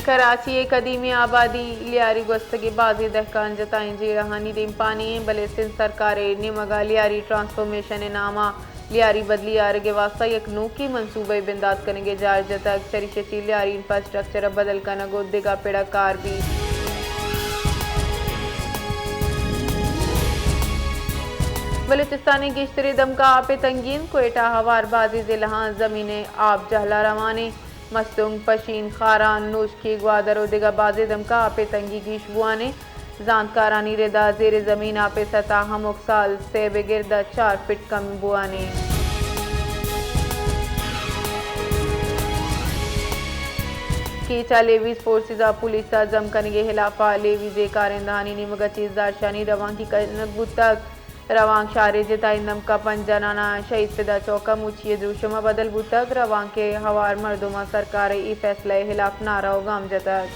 کراچی ءِ قدیمی آبادی لیاری گوستگیں بازیں دہکان جتائیں جیڑہانی دیمپانی ایں، بلے سندھ سرکار ءِ نیمگ ءَ لیاری ٹرانسفارمیشن ءِ نام ءَ لیاری بدلی آرگ ءِ واستہ یک نوکیں منصوبہ ءِ بندات کنگ ءِ جار جتگ، چریشی ءَ چہ لیاری انفراسٹرکچر ءِ بدل کنگ ءُ دگہ پڑ ءَ کار بیت۔ بلوچستان ءِ گیشتریں دمگ ءَ آپ ءِ تنگی اِنت، کوئٹہ ءَ ہوار بازیں ضلعاں زمین ءِ آپ جہل ءَ روان اِنت۔ مستونگ، پشین، خاران، نوشکی، گوادر ءُ دگہ بازیں دمگ ءَ آپ ءِ تنگی گیش بوان اِنت۔ زانتکارانی رد ءَ زیر زمین آپ ءِ سطح ہمک سال سیب ءِ گرد ءَ چار فٹ کم بوان اِنت۔ کیچ ءَ لیویز فورسز ءَ پولیس ءَ ضم کنگ ءِ ہلاپ ءَ لیویز ءِ کارندہانی نیمگ ءَ چیزداشتانی روانکی کنگ بوتگ۔ روانک شہر ءِ جتائیں دمگ ءَ پنچ جناناں شہید فدا چوک ءَ موچی ءِ دروشم ءَ بدل بوتگ۔ روانک ءِ ہوار مردماں سرکار ءِ اے فیصلہ ءِ ہلاپ نعرہ ءُ گام جتگ۔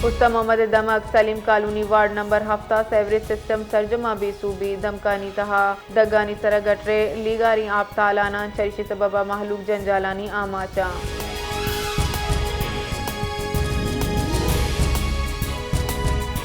استان محمد ءِ دمگ سلیم کالونی وارڈ نمبر ہفت ءَ سیوریج سسٹم سرجم ءَ بے سوبی، دمکانی تہا دگانی سرا گٹر ءِ لیگاریں آپ تالان اَنت، چریشی سبب ءَ مہلوک جنجالانی آماچ اَنت۔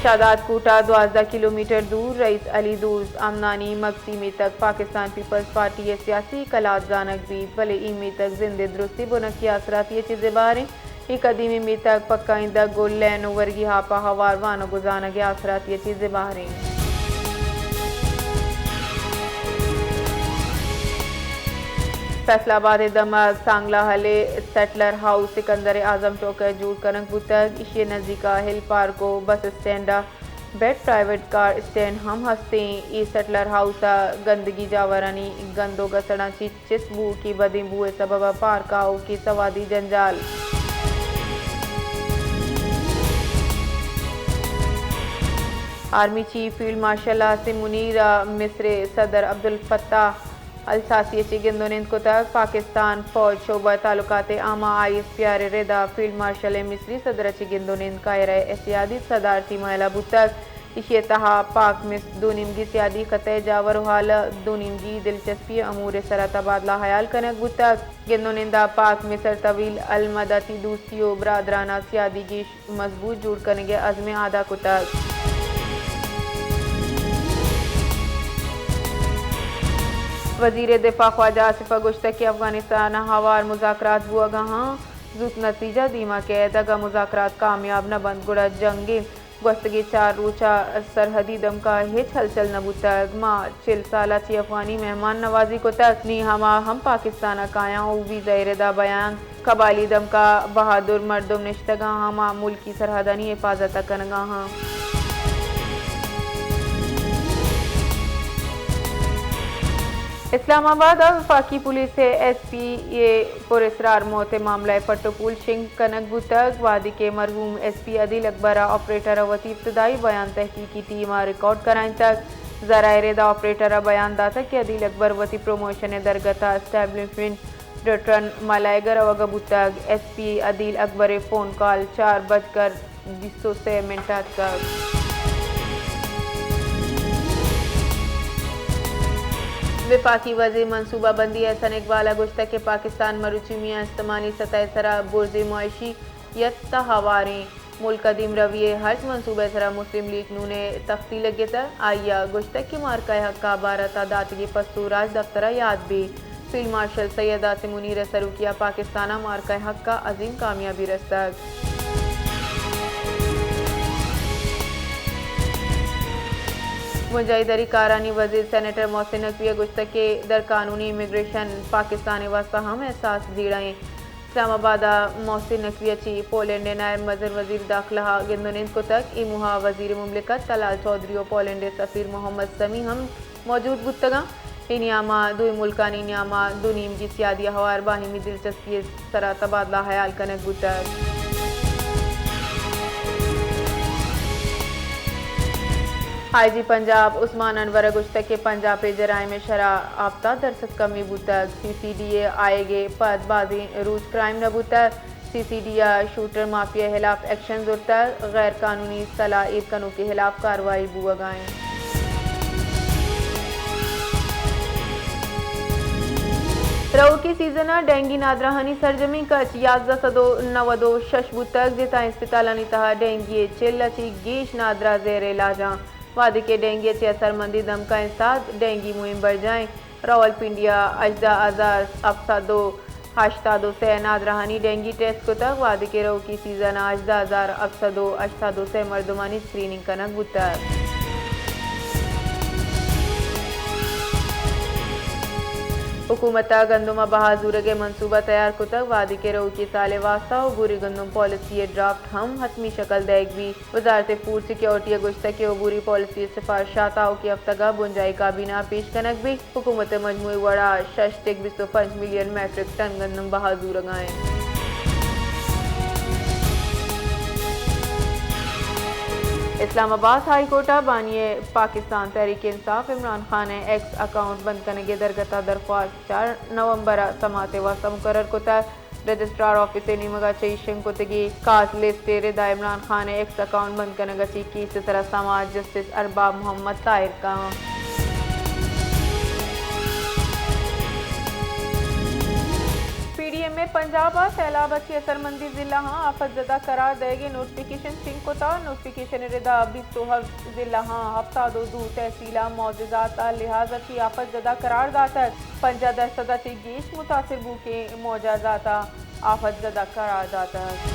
شہداد کوٹ ءَ دوازدہ کلومیٹر دور رئیس علی دوست امنانی مگسی میتگ پاکستان پیپلز پارٹی ءِ سیاسی کلات زانگ بیت، بلے اے میتگ زند ءِ درستیں بنکی آسراتی ءَ چہ زبہر اِنت۔ اے قدیمی میتگ پکائیں دگ ءُ لین ءُ ورگی آپ ءَ ہوار وانگ ءُ زانگ ءِ آسراتی ءَ چہ زبہر اِنت۔ فیصل آباد ءِ دمگ سانگلاہل ءِ سیٹلر ہاؤس سکندر اعظم چوک ءَ جوڑ کنگ بوتگ۔ ایشی ءِ نزیک ءَ ہل پارک ءُ بس اسٹینڈ ءَ بیڈ پرائیویٹ کار اسٹینڈ ہم ہست اِنت۔ اے سیٹلر ہاؤس ءَ گندگی جاورانی گند ءُ گسڑاں چہ چست بوؤکی بدیں بو ءِ سبب ءَ پارک ءَ آؤکی سوادی جنجال۔ Army chief field marshal Asim Munir ءَ مصر ءِ صدر عبدالفتاح السیسی ءَ چہ گند ءُ نند کتگ۔ پاکستان فوج شعبہ تعلقات عامہ، آئی ایس پی آر، ءِ رد ءَ فیلڈ مارشل ءَ مصری صدر ءَ چہ گند ءُ نند قاہرہ ءِ اتحادی صدارتی مئیل ءَ بوتگ۔ ایشی ءِ تہا پاک مصر دو نیمگی سیادی خطہ ءِ جاور ءُ حال ءَ دو نیمگی دلچسپی ءِ امور ءِ سرا تبادلہ حیال کنگ بوتگ۔ گند ءُ نند ءَ پاک مصر طویل المدتی دوستی ءُ برادرانہ سیادی گیش مضبوط جوڑ کنگ ءِ عزم ءَ ادا کتگ۔ وزیر دفاع خواجہ آصف ءَ گوشتگ کہ افغانستان ءَ ہوار مذاکرات بوگ ءَ اَنت، زوت نتیجہ دیم ءَ کئیت، اگاں مذاکرات کامیاب نہ بنت گڑا جنگ اِنت۔ گوستگیں چار روچ ءَ سرحدی دمگ ءَ ہچ ہلچل نہ بوتگ۔ ما چل سال ءَ چہ افغانی مہمان نوازی کتگ، نی ہما ہم پاکستان ءَ کایاں ءُ ویزا ءِ رد ءَ بیاں۔ قبائلی دمگ ءَ بہادر مردم نشتگ اَنت، ہما ملکی سرحدانی حفاظت ءَ کنگ ءَ اَنت۔ اسلام آباد ءَ وفاقی پولیس ءِ ایس پی ءِ پراسرار موت ءِ معاملہ ءِ پٹ ءُ پول شنگ کنگ بوتگ، وہدے کہ مرحوم ایس پی عدیل اکبر ءِ آپریٹر ءَ وتی ابتدائی بیان تحقیقی ٹیم ءَ ریکارڈ کرائینتگ۔ ذرائع ءِ رد ءَ آپریٹر ءَ بیان داتگ کہ عدیل اکبر وتی پروموشن ءِ درگت ءَ اسٹیبلشمنٹ ڈٹرن ملائیگ ءَ روگ ءَ بوتگ۔ ایس پی عدیل اکبر ءِ فون کال چار بج کر بیست ءُ سے منٹ ءَ اتکگ۔ وفاقی وزیر منصوبہ بندی احسن اقبال ءَ گوشتگ کہ پاکستان مروچی میان استمانی سطح ءِ سرا برزیں معاشیت ءَ ہوار اِنت۔ ملک ءَ دیمروی ءِ ہرچ منصوبہ ءِ سرا مسلم لیگ نون ءِ تختی لگتگ۔ آئی ءَ گوشتگ کہ معرکہ حق ءِ بارت ءَ داتگیں پسو راج دفتر ءَ یات بیت۔ فیلڈ مارشل سید عاصم منیر ءِ سروکی ءَ پاکستان ءَ معرکہ حق ءَ عظیم کامیابی رستگ۔ بنجاہی دری کارانی وزیر سینیٹر محسن نقوی ءَ گوشتگ کہ در قانونی امیگریشن پاکستان ءِ واستہ ہم احساس جیڑہ اِنت۔ اسلام آباد ءَ محسن نقوی ءَ چہ پولینڈ ءِ نائب مزن وزیر داخلہ ءَ گند ءُ نند کتگ۔ اے موہ ءَ وزیر مملکت طلال چوہدری ءُ پولینڈ ءِ سفیر محمد سمی ہم موجود بوتگ اَنت۔ اے نیام ءَ دوئیں ملکانی نیام ءَ دو نیمگی سیادی ءِ ہوار باہمی دلچسپی ءِ سرا تبادلہ ہیال کنگ بوتگ۔ آئی جی پنجاب عثمان انور ءَ گوشتگ کہ پنجاب ءِ جرائم ءِ شرح ہپتاد درسد کمی بوتگ۔ سی سی ڈی ءِ آیگ ءَ پد بازیں روچ کرائم نہ بوتگ۔ سی سی ڈی ءَ شوٹر مافیا ءِ ہلاپ ایکشن زرتگ، غیر قانونی سلاہ ایر کنوکے ءِ ہلاپ کاروائی بوگ ءَ اِنت۔ روکی سیزن ء ڈینگی نادراہانی سرجمیں کچ یازدہ سد و نود و شش بوتگ، جتائیں اسپتالانی تہا ڈینگی ء چل ء چہ گیش نادراہ زیر علاج آں۔ وہدے کہ ڈینگی ء چہ اثرمندیں دمکاں استاد ڈینگی مہم برجاہ انت، راولپنڈی ء ہژدہ ہزار ہفت سد و ہشتاد و سے نادراہانی ڈینگی ٹیسٹ کتگ، وہدے کہ روکی سیزن ء ہژدہ ہزار ہفت سد و ہشتاد و سے مردمانی اسکریننگ کنگ بوتگ۔ حکومت ء گندم ء بہا زورگ ء منصوبہ تیار کتگ، وہدے کہ روکی سال ء واستہ عبوری گندم پالیسی ء ڈرافٹ ہم حتمی شکل دئیگ بیت۔ وزارت فوڈ سیکورٹی ء گوشتگ کہ عبوری پالیسی ء سفارشات آؤکیں ہفتگ ء بنجاہی کابینہ ء پیش کنگ بیت۔ حکومت ء مجموعی وڑ ء شش ٹک بیست و پنچ ملین میٹرک ٹن گندم بہا زورگ ء انت۔ اسلام آباد ہائی کورٹ ء بانی پاکستان تحریک انصاف عمران خان ء ایکس اکاؤنٹ بند کنگ ء درگت ء درخواست چار نومبر ء سماعت ء واستہ مقرر کتگ۔ رجسٹرار آفس ء نیمگ ء چہ ایشنگ کتگی کاز لسٹ ء ردا عمران خان ء ایکس اکاؤنٹ بند کنگ ء چہ کیس ء سرا سماعت جسٹس ارباب محمد طاہر کاں۔ پی ڈی ایم اے پنجاب ء سیلاب ء چہ اثرمندیں ضلع آں آفت زدہ قرار دئیگ ء نوٹیفکیشن شنگ کتگ۔ نوٹیفکیشن ء ردا بیست و ہفت ضلع آں ہفتاد و دو تحصیل ء معجزات ء لحاظ ء چہ آفت زدہ قرار داتگ۔ پنجاہ درسد ء چہ گیش متاثر بوکیں معجزات ء آفت زدہ قرار داتگ۔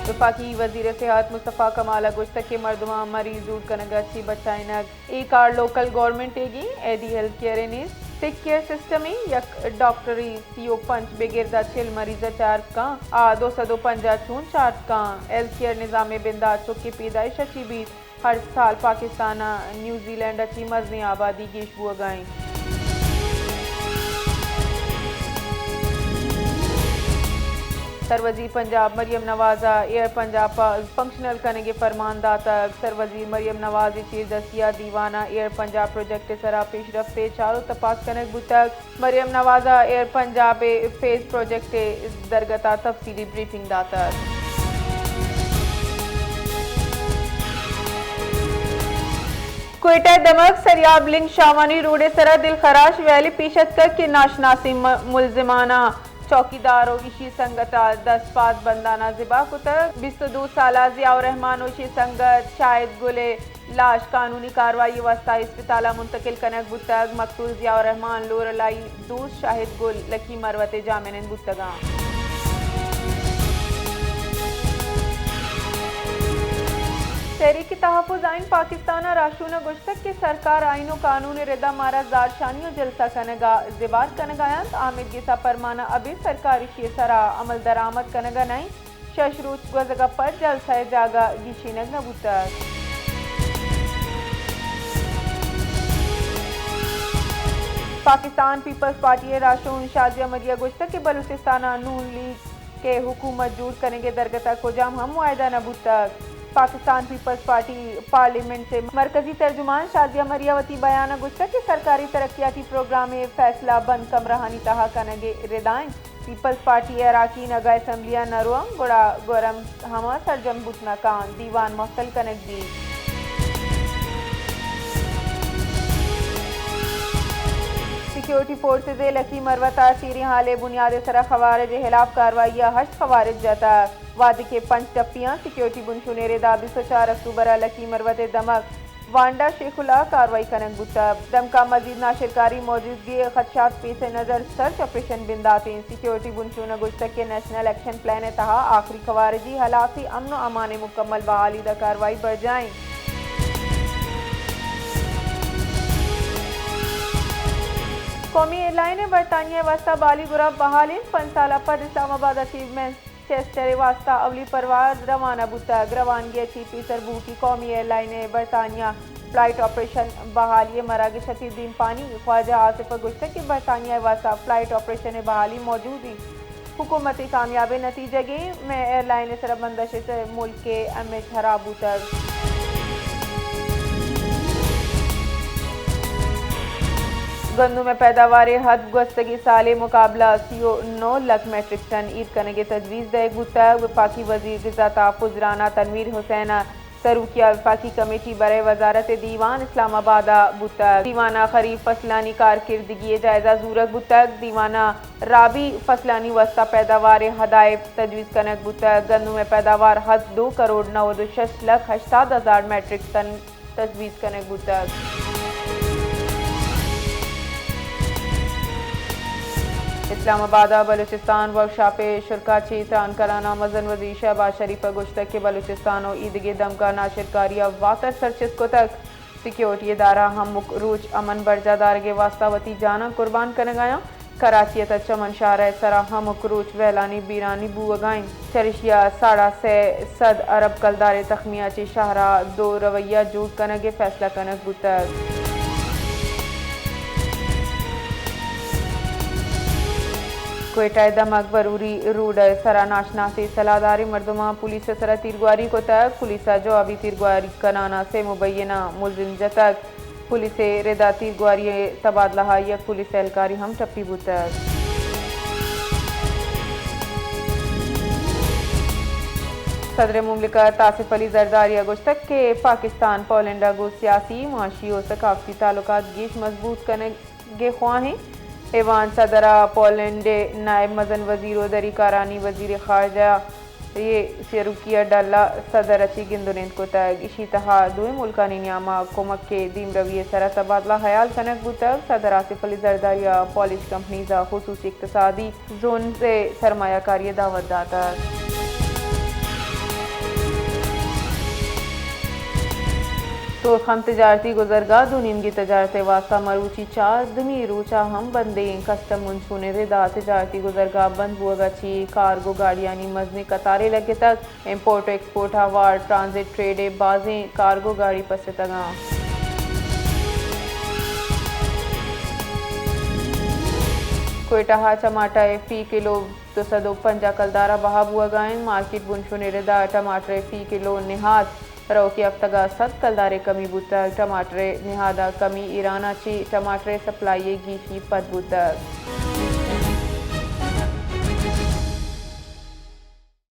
وفاقی وزیر صحت مصطفی کمال ء گوشتگ کہ مردماں مریض جوڑ کنگ ء چہ بچائینگ اے کار لوکل گورنمنٹ ء گی، ایدی ہیلتھ کیئر ء نیست۔ سک کیئر سسٹم ء یک ڈاکٹری سی و پنچ بگر داں چل مریض ء چارت کاں، آ دو سد و پنجاہ چون چارت کاں۔ ہیلتھ کیئر نظام ء بندات چک ء پیدائش ء چہ بیت۔ ہر سال پاکستان ء نیوزی لینڈ ء چہ مزنیں آبادی گیش بوگ ء انت۔ سروزیر پنجاب مریم نواز ء ایئر پنجاب ء فنکشنل کنگ ء فرمان داتگ۔ سروزیر مریم نواز ء چیردستی ء دیوان ء ایئر پنجاب پروجیکٹ ء سرا پیشرفت ء چار و تپاس کنگ بوتگ۔ مریم نواز ء ایئر پنجاب ء فیز پروجیکٹ ء درگت ء تفصیلی بریفنگ داتگ۔ کوئٹہ ء دمگ سریاب لنگ شاہوانی روڈ ء سرا دلخراش ویلی پیش اتکگ کہ ناشناسیں م-، ملزماناں چوکیدار و ایشی سنگت ء دست پاد بندان ء زبا کتگ۔ بیست و دو سالہ ضیاء الرحمن و ایشی سنگت شاہد گل ء لاش قانونی کاروائی ء واستہ اسپتال ء منتقل کنگ بوتگ۔ مقتول ضیاء الرحمن لورالائی دوست شاہد گل لکی مروت ء جاہمنند بوتگاں۔ تحریک تحفظ آئین پاکستان ء راہشون ء گوشتگ کہ سرکار آئین و قانون ء ردا مارا زہرشانی و جلسہ کنگ ء زبہر کنگ ء انت۔ حامد گس ء پرمان ء ابید سرکار ایشی ء سرا عمل درآمد کنگ ء نہ انت۔ شش روچ گوزگ ء پد جلسہ ء جاگہ گیشینگ نہ بوتگ۔ پاکستان پیپلز پارٹی ء راہشون شازیہ مری ء گوشتگ کہ بلوچستان ء نون لیگ ء حکومت جوڑ کنگ ء درگت ء کجام ہم معاہدہ نہ بوتگ۔ پاکستان پیپلز پارٹی پارلیمنٹ ء مرکزی ترجمان شازیہ مری ء وتی بیان ء گوشتگ کہ سرکاری ترقیاتی پروگرام ء فیصلہ بند کمرہانی تہا کنگ ء ردا انت۔ پیپلز پارٹی ء اراکین اگاں اسمبلی ء نہ روان، گڑا گورم ہما سرجم بوت نہ کاں، دیوان معطل کنگ بیت۔ سیکیورٹی فورسز ء لکی مروت ء چیریں حال ء بنیاد ء سرا خوارج ء ہلاپ کاروائی ء ہشت خوارج جتگ۔ وہدے کہ پنچ ٹپیاں سیکیورٹی بنشون ء ردا بیست و چار اکتوبر ء لکی مروت ء دمگ وانڈا شیخ اللہ کاروائی کنگ بوتگ۔ دمکا مزید ناشرکاری موجودگی ء خدشات پیش نظر سرچ آپریشن بندات انت۔ سیکیورٹی بنشون ء گوشتگ کہ نیشنل ایکشن پلان ء تہا آخری خوارجی ہلاسی امن و امان ء مکمل بحالی دا کاروائی برجاہ انت۔ قومی ایئرلائن ء برطانیہ ء واستہ بحالی گراب بحال انت۔ پنچ سال ء پد اسلام آباد اچیومنٹ چیسٹر ء واستہ اولی پرواز روانہ بوتگ۔ روانگی ء چہ پیسر بوھوکی قومی ایئرلائن ء برطانیہ فلائٹ آپریشن بحالی ء مراگش ء چہ دیمپانی۔ خواجہ آصف ء گوشتگ کہ برطانیہ ء واستہ فلائٹ آپریشن ء بحالی موجود انت۔ حکومت ء کامیاب ء نتیجگ ء مئے ایئرلائن ء سرا بندش ء چہ ملک ء امیج ہراب بوتگ۔ گندم ء پیداوار ء حد گوستگیں سال ء مقابلہ سی و نو لکھ میٹرک ٹن ایر کنگ ء تجویز دئیگ بوتگ۔ وفاقی وزیر غذا تحفظ رانا تنویر حسین ء سروکی ء وفاقی کمیٹی برائے وزارت دیوان اسلام آباد ء بوتگ۔ دیوان ء خریف فصلانی کارکردگی ء جائزہ زورگ بوتگ۔ دیوان ء رابی فصلانی واسطہ پیداوار ء ہدائف تجویز کنگ بوتگ۔ گندم ء پیداوار حد دو کروڑ نود و شش لکھ ہشتاد ہزار میٹرک ٹن تجویز کنگ بوتگ۔ اسلام آباد ء بلوچستان ورکشاپ ء شرکا چہ تران کنان ء مزن وزیر شہباز شریف ء گوشتگ کہ بلوچستان ء ایدگہ دمگاں ناشرکاری ء واتر سرچست کتگ۔ سیکیورٹی ادارہ ہمک روچ امن برجاہ دارگ ء واستہ وتی جاناں قربان کنگ ء آیاں۔ کراچی ء تہ چمن شہر ء سرا ہمک روچ ویلانی بیرانی بوہگا انت۔ چریشی ء ساڑا سئے سد ارب کلدار ء تخمینہ چہ شہر ء دو رویہ جوڑ کنگ ء فیصلہ کنگ بوتگ۔ کوئٹہ ء دمگ بروری روڈ ء سرا ناشناسیں سلاہداریں مردماں پولیس ء سرا تیرگواری کتگ۔ پولیس ء جوابی تیرگواری کنان ء سئے مبینہ ملزم جتگ۔ پولیس ء ردا تیرگواری ء تبادلہ ء یک پولیس اہلکارے ہم ٹپی بوتگ۔ صدر مملکت آصف علی زرداری ء گوشتگ کہ پاکستان پولینڈ ء گوں سیاسی، معاشی و ثقافتی تعلقات گیش مضبوط کنگ ء خواہیں۔ ایوان صدر ء پولینڈ ء نائب مزن وزیر و دری کارانی وزیر خارجہ ء سروکی ء ڈل ء صدر ء چہ گند و نند کتگ۔ ایشی تہا دوئیں ملکانی نیام ء کمک ء دیمروی ء سرا تبادلہ ہیال کنگ بوتگ۔ صدر آصف علی زرداری ء پولش کمپنیز ء خصوصی اقتصادی زونز ء سرمایہ کاری ء دعوت داتگ۔ تورخم تجارتی گزرگاہ دو نیمگی تجارت ء واستہ مروچی چار دمی روچ ء ہم بندیں۔ کسٹم منشون ء ردا تجارتی گزرگاہ بند بوگ ء چہ کارگو گاڑیانی مزنیں قطارے لگتگ۔ امپورٹ و ایکسپورٹ ء ہوار ٹرانزٹ ٹریڈ ء بازیں کارگو گاڑی پسرتگاں۔ کوئٹہ ء ٹماٹر ء فی کلو دو سد و پنجاہ کلدار ء بہا بوہگا انت۔ مارکیٹ بنشون ء ردا ٹماٹر ء فی کلو نہاد روکی ہفتگ ء سد کلدار ء کمی بوتگ۔ ٹماٹر ء نہاد ء کمی ایران ء چہ ٹماٹر ء سپلائی ء گیشی پد بوتگ۔